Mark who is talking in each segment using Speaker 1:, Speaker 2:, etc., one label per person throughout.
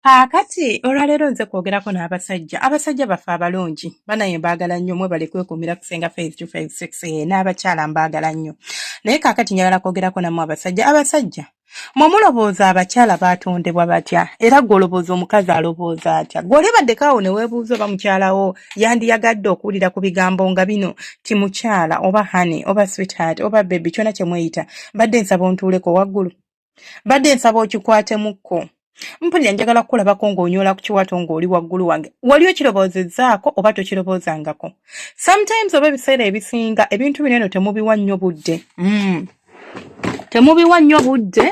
Speaker 1: Kaakati olwaleero nze kwogerako n'abasajja, abasajja baffe abalungi banaye mbaagala nnyo mwebale kwekuumira ku Ssenga Faith 256 eh, n'abakyala mbaagala nnyo. Naye kaakati njagala kwogerako nammwe abasajja. Abasajja mwe mulowooza abakyala baatondebwa batya? Era ggwe olowooza omukazi alowooza atya? Ggwe oli obaddeko awo ne weebuuza oba mukyala wo yandiyagadde okuwulira ku bigambo nga bino ti mukyala oba honey oba sweetheart oba baby kyona kye mweyita mbadde nsaba ontuuleko waggulu. Mbadde nsaba okikwatemukko. Mpulira njagala kukulabako ng'onyoola ku kiwato ng'oli waggulu wange. Wali okiroboozezzaako oba tokiroboozangako? Sometimes oba ebiseera ebisinga ebintu bino eno temubiwa nnyo budde. Temubiwa nnyo budde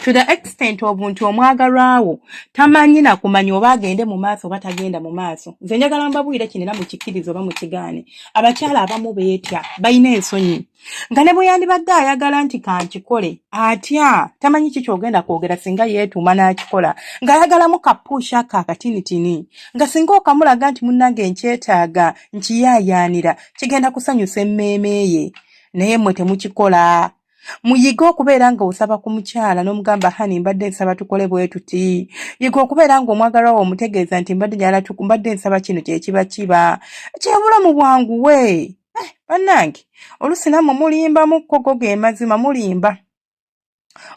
Speaker 1: to the extent of nti omwagalwa wo tamanyi na kumanya oba agende mu maaso oba tagenda mu maaso. Nze njagala mbabuulire kino era mukikkirize oba mukigaane. Abakyala abamu beetya, balina ensonyi. Nga ne bwe yandibadde ayagala nti kankikole, atya, tamanyi ki ky'ogenda kwogera singa yeetuuma n'akikola, ng'ayagalamu ka push ako akatinitini, nga singa okamulaga nti munnange nkyetaaga, nkiyaayaanira, kigenda kusanyusa emmeeme ye. Naye mmwe temukikola. Muyige okubeera ng'osaba ku mukyala n'omugamba honey mbadde nsaba tukole bwe tuti. Yiga okubeera ng'omwagalwa wo omutegeeza nti mbadde njagala mbadde nsaba kino kye kiba kiba. Kyebulamu bwanguwe. Eh, bannange oluusi nammwe mulimbamuko go ge mazima mulimba.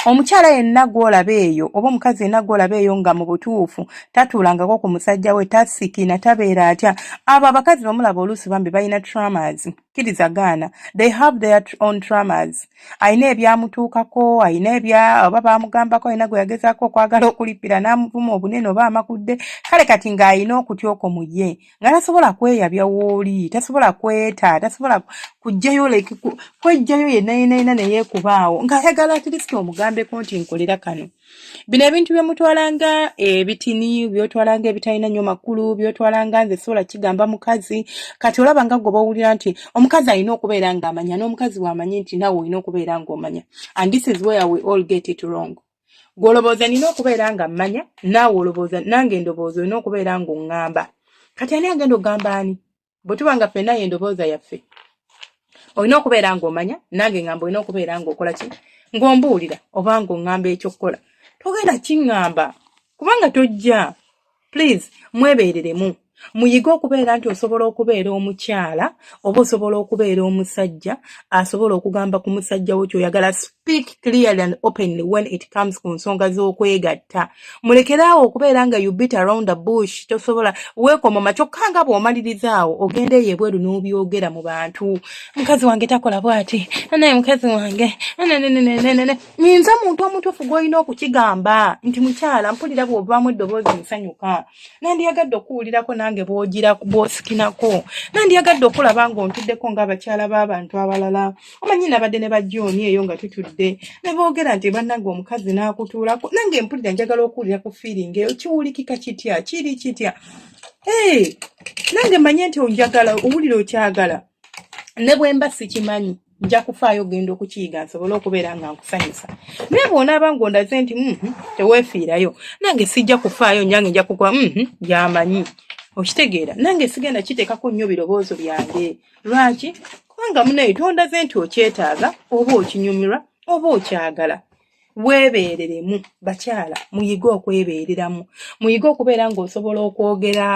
Speaker 1: Omukyala yenna gw'olaba eyo oba omukazi yenna gw'olaba eyo nga mu butuufu tatuulangako ku musajja we tasikina tabeera atya abo abakazi bamulaba oluusi bambi balina traumas kkiriza gaana they have their own traumas alina ebyamutuukako alina ebya oba baamugambako alina gwe yagezaako okwagala okulippira n'amuvuma obunene oba amakudde kale kati ng'alina okutya okwo mu ye nga tasobola kweyabya wooli tasobola kweta tasobola kujjayo like kwejjayo yenna yenna yenna ne yeekubaawo ng'ayagala at least omugambeko nti nkolera kano. Bino ebintu bye mutwala nga ebitini by'otwala nga ebitalina nnyo makulu by'otwala nga nze sobola kigamba mukazi kati olaba nga gwe bawulira nti omukazi alina okubeera ng'amanya n'omukazi bw'amanyi nti naawe olina okubeera ng'omanya and this is where we all get it wrong. Gwe olowooza nina okubeera nga mmanya naawe olowooza nange ndowooza olina okubeera ng'oŋŋamba kati ani agenda okugamba ani bwe tuba nga ffenna y'endowooza yaffe olina okubeera ng'omanya nange ŋŋamba olina okubeera ng'okola ki ng'ombuulira oba ng'oŋŋamba ekyokukola togenda kiŋŋamba kubanga tojja please mwebeereremu muyige okubeera nti osobola okubeera omukyala oba osobola okubeera omusajja asobola okugamba ku musajja wo ky'oyagala speak clearly and openly when it comes ku nsonga z'okwegatta mulekeraawo okubeera nga you beat around the bush tosobola weekomoma kyokka nga bw'omaliriza awo ogenda eyo ebweru n'obyogera mu bantu mukazi wange takola bw'ati naye mukazi wange nenenenenene ninze muntu omutuufu gw'olina okukigamba nti mukyala mpulira bw'ovaamu eddoboozi nsanyuka nandiyagadde okuwulirako nange bw'ogira bw'osikinako nandiyagadde okulaba ng'ontuddeko ng'abakyala b'abantu abalala omanyi nabadde ne bajjooni eyo nga tutudde ne boogera nti bannange omukazi n'akutuulako nange mpulira njagala okuwulira ku feeling eyo kiwulikika kitya kiri kitya hey, nange manye nti onjagala owulira okyagala ne bwe mba sikimanyi nja kufaayo ogenda okukiyiga nsobole okubeera nga nkusanyusa naye bw'onaaba ng'ondaze nti teweefiirayo nange sijja kufaayo nyange nja kukuba yamanyi okitegeera nange sigenda kiteekako nnyo birowoozo byange lwaki kubanga munaye tondaze nti okyetaaga oba okinyumirwa oba okyagala weebeereremu bakyala muyige okwebeereramu muyige okubeera ng'osobola okwogera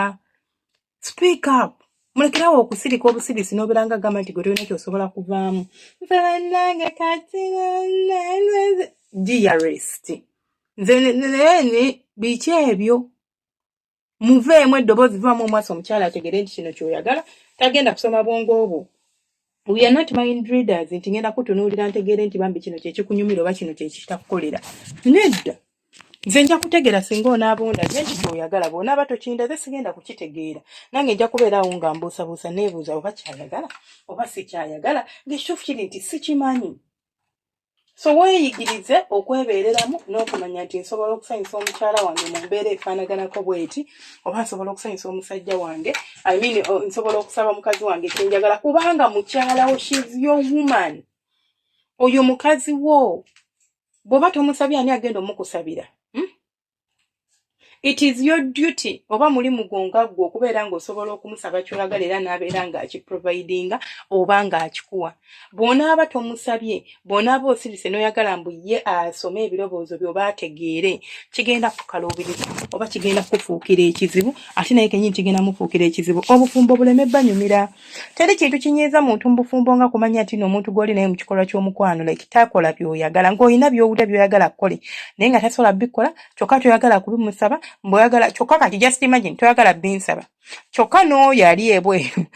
Speaker 1: speak up mulekerawo okusirika obusirisi n'obeera nga gamba nti gwe tolina ky'osobola kuvaamu nze bannange kati dearest nze naye biki ebyo muveemu eddoboozi vaamu omwasi omukyala ategere nti kino ky'oyagala tagenda kusoma bwongo obwo we are not mind readers nti ngenda kutunuulira ntegeere nti bambi kino kyekikunyumira oba kino kyekitakukolera nedda nze nja kutegeera singa onaaba ondaze nti kyoyagala bw'onaaba tokindaze sigenda kukitegeera nange nja kubeera awo nga mbuusabuusa neebuuza oba kyayagala oba si kyayagala ng'ekituufu kiri nti sikimanyi so weeyigirize okwebeereramu n'okumanya nti nsobola okusanyusa omukyala wange mu mbeera efaanaganako bweti oba nsobola okusanyusa omusajja wange I mean, oh, nsobola okusaba mukazi wange kyenjagala kubanga mukyala wo she's your woman oyo mukazi wo bw'oba tomusabye ani agenda omukusabira hmm? It is your duty oba mulimu gwo nga ggwe okubeera ng'osobola okumusaba ky'oyagala era n'abeera ng'akiprovidinga oba ng'akikuwa. Bw'onaaba tomusabye, bw'onaaba osirise n'oyagala mbu ye asome ebirowoozo byo oba ategeere, kigenda kukaluubiriza oba kigenda kukufuukira ekizibu ate naye kennyini kigenda mufuukira ekizibu. Obufumbo buleme banyumira. Teri kintu kinyiiza muntu mu bufumbo nga kumanya nti no omuntu gw'oli naye mu kikolwa ky'omukwano like takola by'oyagala ng'olina by'owulira by'oyagala akukole naye nga tasobola bikola kyokka toyagala kubimusaba mbu oyagala kyokka kati just imagine toyagala binsaba kyokka n'oyo ali ebweru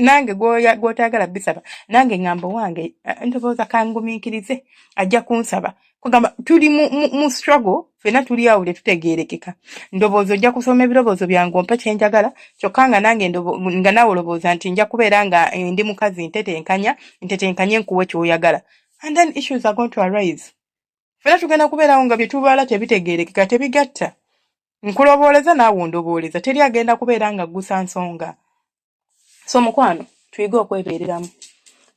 Speaker 1: nange gw'otayagala bisaba nange ngamba wange eh, ndowooza kangumiikirize ajja kunsaba kugamba tuli mu, mu, mu struggle fena tuli awo tetutegeerekeka ndowooza ojja kusoma ebirowoozo byange ompe kyenjagala kyokka nga nange nga naawe olowooza nti nja kubeera nga eh, ndi mukazi ntetenkanya ntetenkanye nkuwe kyoyagala and then issues are going to arise Ffena tugenda kubeerawo nga bye tubala tebitegeerekeka, tebigatta. Nkulobooleza naawe ondobooleza, teri agenda kubeera nga aggusa nsonga. So mukwano tuyige okwebeereramu,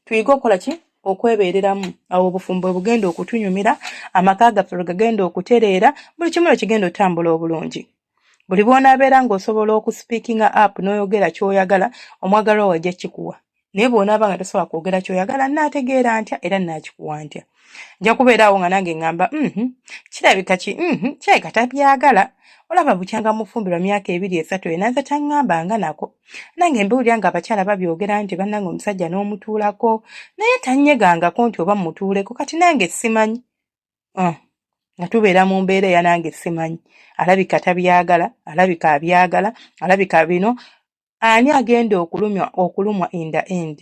Speaker 1: tuyige okukola ki? Okwebeereramu. Awo obufumbo bwe bugenda okutunyumira, amaka gaffe lwe gagenda okutereera, buli kimu lwe kigenda otambula obulungi. Buli bw'onaabeera ng'osobola okusipiikinga up n'oyogera ky'oyagala, omwagalwa wo ajja kikuwa. Naye bw'onaaba nga tosobola kwogera ky'oyagala, nnaategeera ntya era nnaakikuwa ntya? Nja kubeera awo nga nange ŋŋamba, mm kirabika ki, mm kirabika tabyagala. Olaba bukyanga mufumbirwa myaka ebiri esatu ena nze taŋŋambanga nako. Nange mbiwulira ng'abakyala babyogera nti bannange omusajja n'omutuulako naye tannyegangako nti oba mmutuuleko kati nange simanyi. Ah, nga tubeera mu mbeera eya nange simanyi alabika tabyagala alabika abyagala alabika bino ani agenda okulumwa okulumwa in the end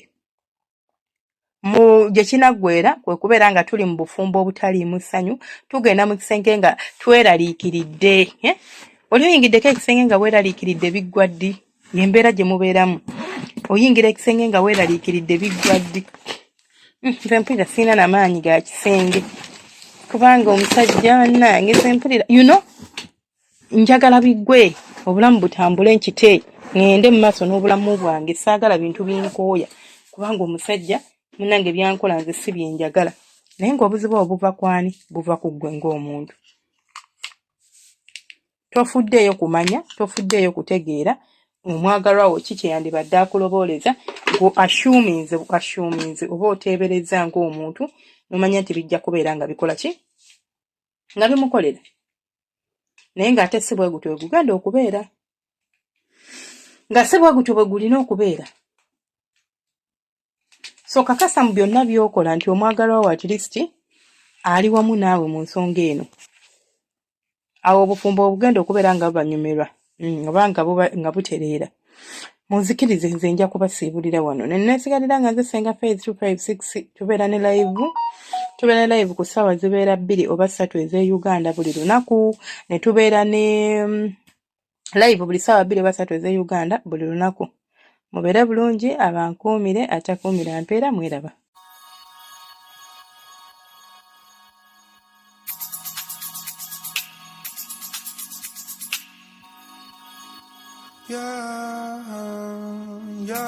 Speaker 1: mu gye kinaggweera kwe kubeera nga tuli mu bufumbo obutaliimu ssanyu tugenda mu kisenge nga tweraliikiridde eh? Oli oyingiddeko ekisenge nga weeraliikiridde biggwa ddi? Y'embeera gye mubeeramu. Oyingira ekisenge nga weeraliikiridde biggwa ddi? Hmm, nze mpulira sirina na maanyi ga kisenge kubanga omusajja bannange nze mpulira you know njagala biggwe obulamu butambule nkite ŋŋende mu maaso n'obulamu bwange saagala bintu binkooya kubanga omusajja munnange byankola nze si bye njagala naye ng'obuzibu obwo buva kwani buva ku ggwe ng'omuntu. Tofuddeeyo kumanya, tofuddeeyo kutegeera omwagalwa wo ki kye yandibadde akulobooleza, ggwe assuminze bu assuminzi oba oteeberezza ng'omuntu n'omanya nti bijja kubeera nga bikola ki? Nga bimukolera. Naye ng'ate si bwe gutyo bwe gugenda okubeera. Nga si bwe gutyo bwe gulina okubeera. So kakasa mu byonna by'okola nti omwagalwa wo at least ali wamu naawe mu nsonga eno. Awo obufumbo obugenda okubeera nga bubanyumirwa mm, oba nga buba nga butereera. Munzikirize nze nja kubasiibulira wano ne neesigalira nga nze Ssenga Faith 256 tubeera ne live tubeera ne live ku ssaawa zibeera bbiri oba ssatu ez'e Uganda buli lunaku ne tubeera ne mm, live buli ssaawa bbiri oba ssatu ez'e Uganda buli lunaku. Mubeere bulungi abankuumire atakuumira mpeera mweraba.
Speaker 2: Yeah, yeah.